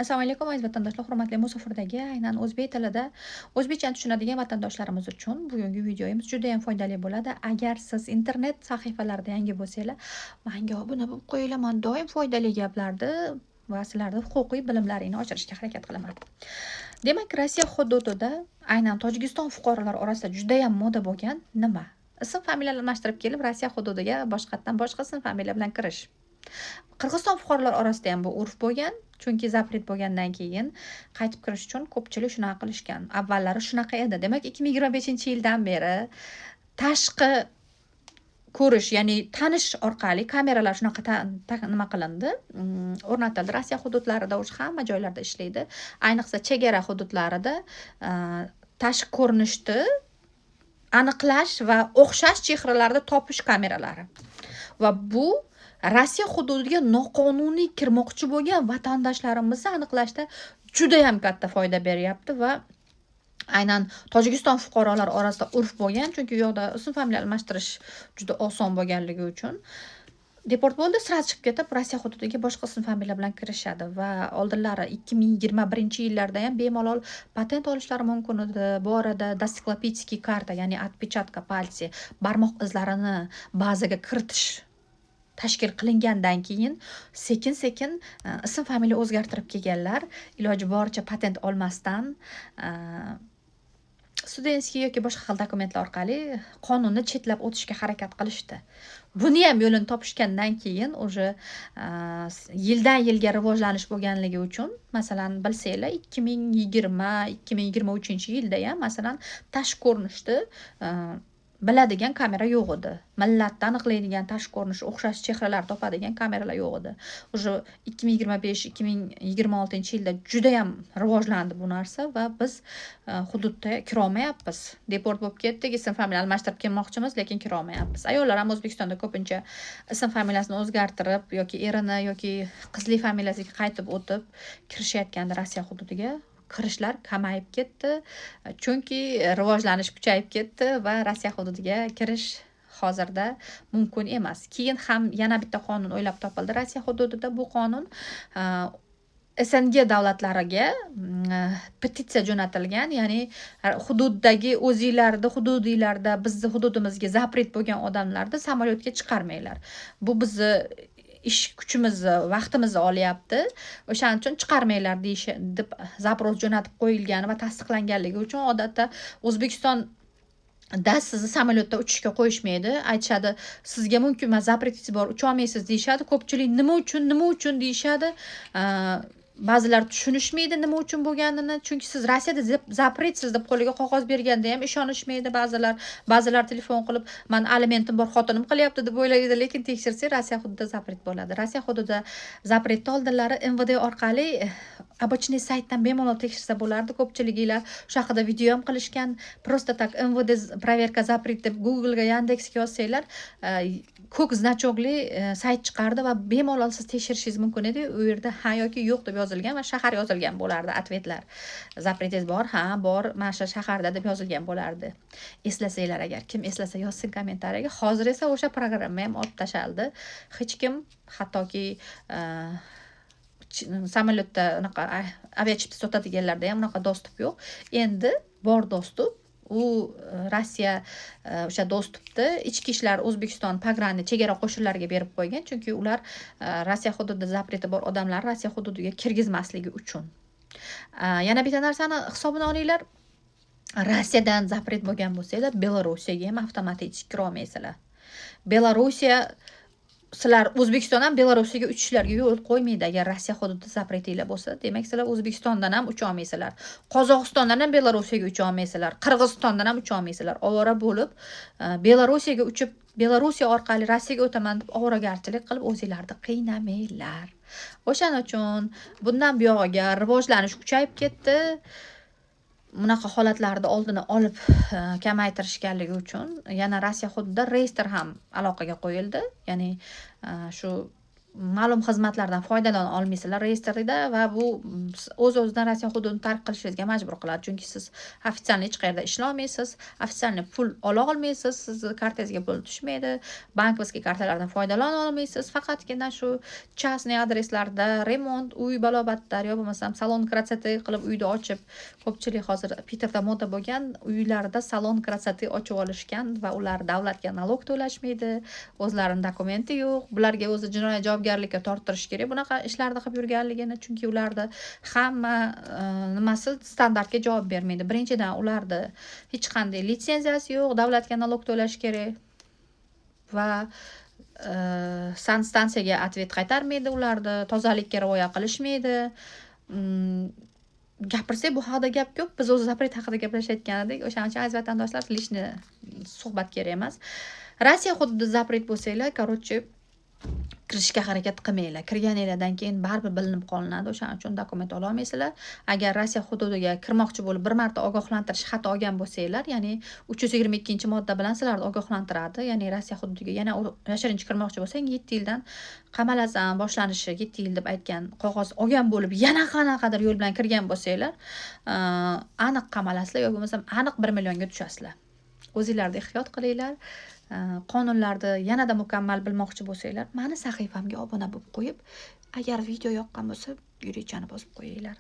Assalomu alaykum, aziz vatandoshlar, hurmatli musofirdagi aynan o'zbek tilida o'zbekchani tushunadigan vatandoshlarimiz uchun bugungi videomiz juda ham foydali bo'ladi. Agar siz internet sahifalarida yangi bo'lsanglar, menga obuna bo'lib qo'yinglar. Men doim foydali gaplarni va sizlarni huquqiy bilimlaringni oshirishga harakat qilaman. Demak, Rossiya hududida aynan Tojikiston fuqarolari orasida juda ham moda bo'lgan nima? Ism familiyalar almashtirib kelib, Rossiya hududiga boshqatdan boshqa ism familiya bilan kirish. Qirg'iziston fuqarolari orasida ham bu urf bo'lgan, chunki запрет bo'lgandan keyin qaytib kirish uchun ko'pchilik shunaqa qilishgan. Avvallari shunaqa edi. Demak, 2025-yildan beri tashqi ko'rish, ya'ni tanish orqali kameralar shunaqa nima qilindi, o'rnatildi. Rossiya hududlarida уже hamma joylarda ishlaydi. Ayniqsa chegara hududlarida tashqi ko'rinishni aniqlash va o'xshash chehralarni topish kameralari. Va bu Rossiya hududiga noqonuniy kirmoqchi bo'lgan vatandoshlarimizni aniqlashda judayam katta foyda beryapti va aynan Tojikiston fuqarolari orasida urf bo'lgan, chunki u yoqda ism familiya almashtirish juda oson bo'lganligi uchun deport bo'ldi, сразу chiqib ketib, Rossiya hududiga boshqa ism familiya bilan kirishadi va oldinlari 2021-yillarda ham bemalol patent olishlari mumkin edi. Bu orada дактилоскопический karta, ya'ni отпечатка пальцы, barmoq izlarini bazaga kiritish tashkil qilingandan keyin sekin-sekin ism familiya o'zgartirib kelganlar iloji boricha patent olmasdan студентский yoki boshqa xil dokumentlar orqali qonunni chetlab o'tishga harakat qilishdi. Buni ham yo'lini topishgandan keyin уже yildan yilga rivojlanish bo'lganligi uchun, masalan, bilsanglar, 2020, 2023-yilda ham, masalan, tashqi ko'rinishni biladigan kamera yo'q edi. Millatni aniqlaydigan, tashqi ko'rinishi o'xshash chehralar topadigan kameralar yo'q edi. Уже 2025, 2026-yilda judayam rivojlandi bu narsa va biz hududda kirolmayapmiz. Deport bo'lib ketdik, ism familiya almashtirib kelmoqchimiz, lekin kirolmayapmiz. Ayollar ham O'zbekistonda ko'pincha ism familiyasini o'zgartirib yoki erini yoki qizlik familiyasiga qaytib o'tib kirishayotgandi Rossiya hududiga. Kirishlar kamayib ketdi, chunki rivojlanish kuchayib ketdi va Rossiya hududiga kirish hozirda mumkin emas. Keyin ham yana bitta qonun o'ylab topildi Rossiya hududida. Bu qonun СНГ davlatlariga petitsiya jo'natilgan, ya'ni hududdagi o'zinglarni hududinglarda bizni hududimizga запрет bo'lgan odamlarni samolyotga chiqarmanglar. Bu bizni ish kuchimizni, vaqtimizni olyapti. O'shaning uchun chiqarmanglar deyish deb запрос jo'natib qo'yilgani va tasdiqlanganligi uchun odatda O'zbekistonda sizni samolyotda uchishga qo'yishmaydi. Aytishadi, sizga mumkin emas, запрет ingiz bor, ucholmaysiz deyishadi. Ko'pchilik nima uchun, nima uchun deyishadi. Ba'zilar tushunishmaydi nima uchun bo'lganini. Chunki siz Rossiyada запрет siz deb qo'liga qog'oz berganda ham ishonishmaydi ba'zilar. Ba'zilar telefon qilib, "Mani alimentim bor, xotinim qilyapti" deb o'ylaydi, lekin tekshirsak, Rossiya hududida запрет bo'ladi. Rossiya hududida запрет ni oldinlari МВД orqali обычный saytdan bemalol tekshirsa bo'lardi. Ko'pchiliginglar shu haqida video ham qilishgan. Просто так МВД проверка запрет deb Google'ga, Yandexga yozsanglar, ko'k значок li sayt chiqardi va bemalol siz tekshirishingiz mumkin edi. U yerda ha yoki yo'q deb yozilgan va shahar yozilgan bo'lardi, ответ lar. Запрет ingiz bor, ha, bor, mana shu shaharda deb yozilgan bo'lardi. Eslasanglar agar, kim eslasa yozsin kommentariyaga. Hozir esa o'sha programma ham olib tashaldi. Hech kim hattoki samolyotda unaqa aviachipta sotadiganlarda ham unaqa доступ yo'q. Endi bor доступ. U Rossiya o'sha доступ ni ichki ishlar O'zbekiston погран chegara qo'shinlariga berib qo'ygan, chunki ular Rossiya hududida запрет i bor odamlarni Rossiya hududiga kirgizmasligi uchun. Yana bitta narsani hisobini olinglar. Rossiyadan запрет bo'lgan bo'lsanglar, Belorussiyaga ham avtomatik kirolmaysizlar. Belorussiya, sizlar O'zbekistondan Belorussiyaga uchishlarga yo'l qo'ymaydi. Agar Rossiya hududida запрет inglar bo'lsa, demak, sizlar O'zbekistondan ham ucholmaysizlar. Qozog'istondan ham Belorussiyaga ucholmaysizlar. Qirg'izistondan ham ucholmaysizlar. Ovora bo'lib, Belorussiyaga uchib, Belorussiya orqali Rossiyaga o'taman deb ovoragarchilik qilib o'zinglarni qiynamanglar. O'shaning uchun bundan buyog'iga rivojlanish kuchayib ketdi. Bunaqa holatlarni oldini olib kamaytirishganligi uchun yana Rossiya hududida reyestr ham aloqaga qo'yildi. Ya'ni shu ma'lum xizmatlardan foydalana olmaysizlar reyestrda va bu O'z-o'zidan Rossiya hududini tark qilishingizga majbur qiladi. Chunki siz официально hech qayerda ishlolmaysiz, официально pul ola olmaysiz, sizni kartangizga pul tushmaydi, банковский kartalardan foydalana olmaysiz. Faqatgina shu частный adreslarda remont, uy balo-battar yo bo'lmasam салон красоты qilib uyda ochib, ko'pchilik hozir Piterda moda bo'lgan, uylarida салон красоты ochib olishgan va ular davlatga налог to'lashmaydi, o'zlarini dokumenti yo'q. Bularga o'zi jinoiy javobgarlikka torttirish kerak bunaqa ishlarni qilib yurganligini, chunki ularda hamma nimasi standartga javob bermaydi. Birinchidan, ularda hech qanday litsenziyasi yo'q, davlatga налог to'lash kerak va sanstansiyaga ответ qaytarmaydi ularni, tozalikka rioya qilishmaydi. Gapirsak, bu haqida gap ko'p. Biz o'zi запрет haqida gaplashayotgan edik. O'shaning uchun, aziz vatandoshlar, лишний suhbat kerak emas. Rossiya hududida запрет bo'lsanglar, короче, kirishga harakat qilmanglar. Kirganinglardan keyin baribir bilinib qolinadi. O'shaning uchun dokument ololmaysizlar. Agar Rossiya hududiga kirmoqchi bo'lib bir marta ogohlantirish xati olgan bo'lsanglar, ya'ni 322-modda bilan sizlarni ogohlantiradi. Ya'ni Rossiya hududiga yana yashirincha kirmoqchi bo'lsang, 7 yildan qamalasan, boshlanishi 7 yil deb aytgan qog'oz olgan bo'lib, yana qanaqadir yo'l bilan kirgan bo'lsanglar, aniq qamalasizlar yo bo'lmasam aniq 1 millionga tushasizlar. O'zinglarni ehtiyot qilinglar. Qonunlarni yanada mukammal bilmoqchi bo'lsanglar, mani sahifamga obuna bo'lib qo'yib, agar video yoqqan bo'lsa, yurakchani bosib qo'yinglar.